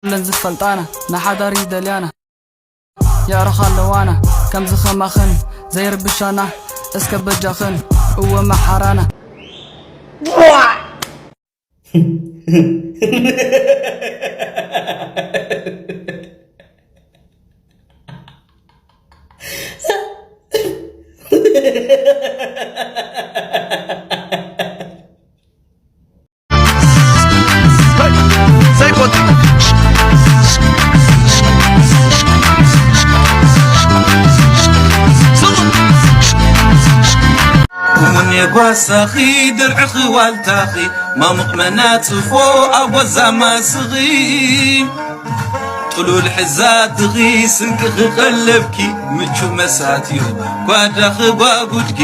ኩለን ዝፈልጣና ንሓዳር ይደልያና። የዕርኻ ኣለዋና ከምዚ ኸማኽን ዘይርብሻና። እስከ በጃኽን እወ መሓራና። እሙን የጓሳኺ ድርዕኺ ዋልታኺ ማሙቕ መናጽፎ ኣብ ወዛማ ስኺ ጥሉል ሕዛትኺ ስንቅኺ ቀለብኪ ምቹ መሳትዮ ጓዳኺ ጓጉድኪ።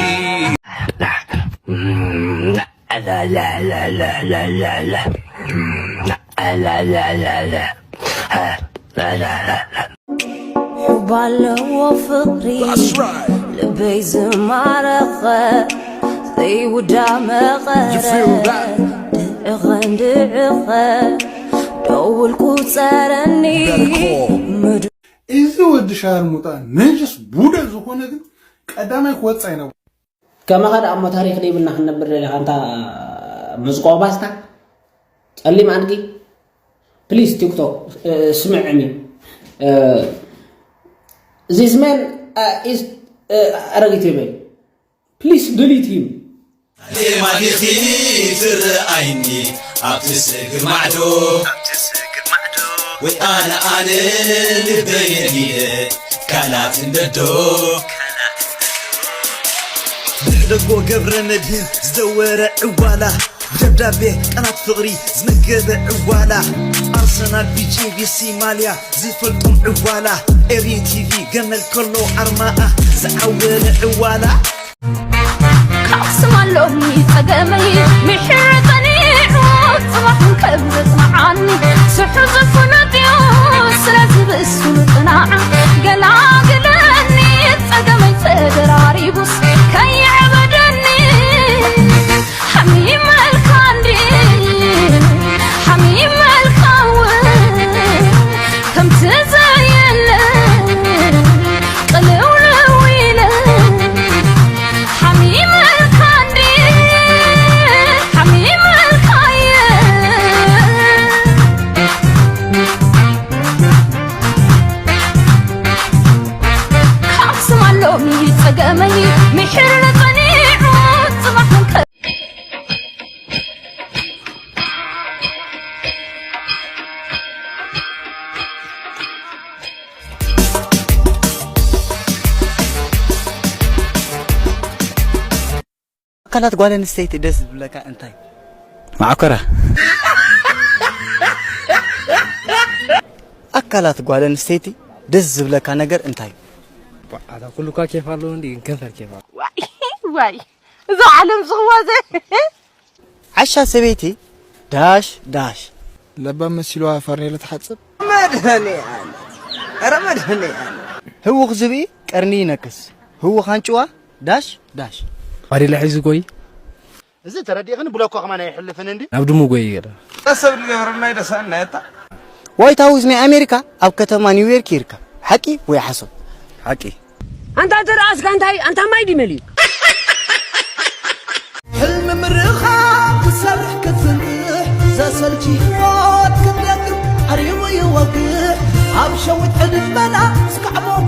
ባለዎ ፍቕሪ ልበይ ዝማረኸ ዘይውዳ መቐረ ድዕኸ እንድዕኸ ደውል ቁፀረኒ ምድ እዚ ወዲ ሻርሙጣ ነጅስ ቡደ ዝኾነ ግን ቀዳማይ ክወፅእ ኣይነብሮ። ከማኻ ደኣ እሞ ታሪኽ ደይብልና ክንነብር ደሊኻ ኣንታ መዝቆ ባስታ ጸሊም ኣድጊ please TikTok ስምዕኒ this man is ኣረጊት ይበይ please delete him። ማዲኺ ትረኣይኒ ኣብቲ ስግር ማዕዶ ወይ ኣነ ኣነ ልበይ የሊለ ቃላት እንደዶ ብሕደጎ ገብረ መድህን ዝደወረ ዕዋላ ብደብዳቤ ቃላት ፍቕሪ ዝመገበ ዕዋላ ኣርሰናል ቢጂ ቢሲ ማልያ ዝፈልጦም ዕዋላ ኤሪ ቲቪ ገመል ከሎ ኣርማኣ ዝዓወለ ዕዋላ ካስማሎም ጸገመይ ምሕር ጸኒዑ ጽባሕ ከም ዘጽንዓኒ ስሑ ዝፍለጥዮ ስለዚ ብእሱ ንጽናዕ ገላግለኒ ጸገመይ ተደራሪቡስ ከይዕበደኒ ሓሚመልካ እንዲ ሓሚመልካ እውን ከምቲ ዘየለ ቅልውልው ኢለ ሓሚመልካ እንዲ ሓሚመልካ እየ ካብ ስማሎም ጸገመይ ምሕር ጸኒዑ ጽባሕ ኣካላት ጓል ኣንስተይቲ ደስ ዝብለካ እንታይ? ማዕኮራ ኣካላት ጓል ኣንስተይቲ ደስ ዝብለካ ነገር እንታይ? ኣታ ኩሉካ ኬፍ ኣለዎ እንዲ ግን ከንፈር ኬፍ ኣለዎ። ዋይ እዛ ዓለም ዝኽዋ ዘ ዓሻ ሰበይቲ ዳሽ ዳሽ ለባም መሲልዋ ፋርኔሎ ትሓጽብ። መድኃኔዓለም ኧረ መድኃኔዓለም ህውኽ ዝብኢ ቀርኒ ይነክስ ህውኽ ኣንጭዋ ዳሽ ዳሽ ባዴላ ሒዙ ጎይ እዚ ተረዲእኽኒ ብለኮ ከማን ኣይሕልፍን እንዲ ናብ ድሙ ጎይ ገለ ሰብ ዝገበረልና ይደሳና የታ ዋይት ሃውስ ናይ ኣሜሪካ ኣብ ከተማ ኒውዮርክ ይርከብ ሓቂ ወይ ሓሶት ሓቂ ኣንታ ተረኣስካ እንታይ ኣንታ ማይ ድዩ መሊኡ ሕልሚ ምርኻብ ክሰርሕ ክትንጥሕ ዘሰልቺ ህይወት ክትደግም ዓሪቡ ይወግሕ ኣብ ሸዊት ዕድመና እስካዕ ሞት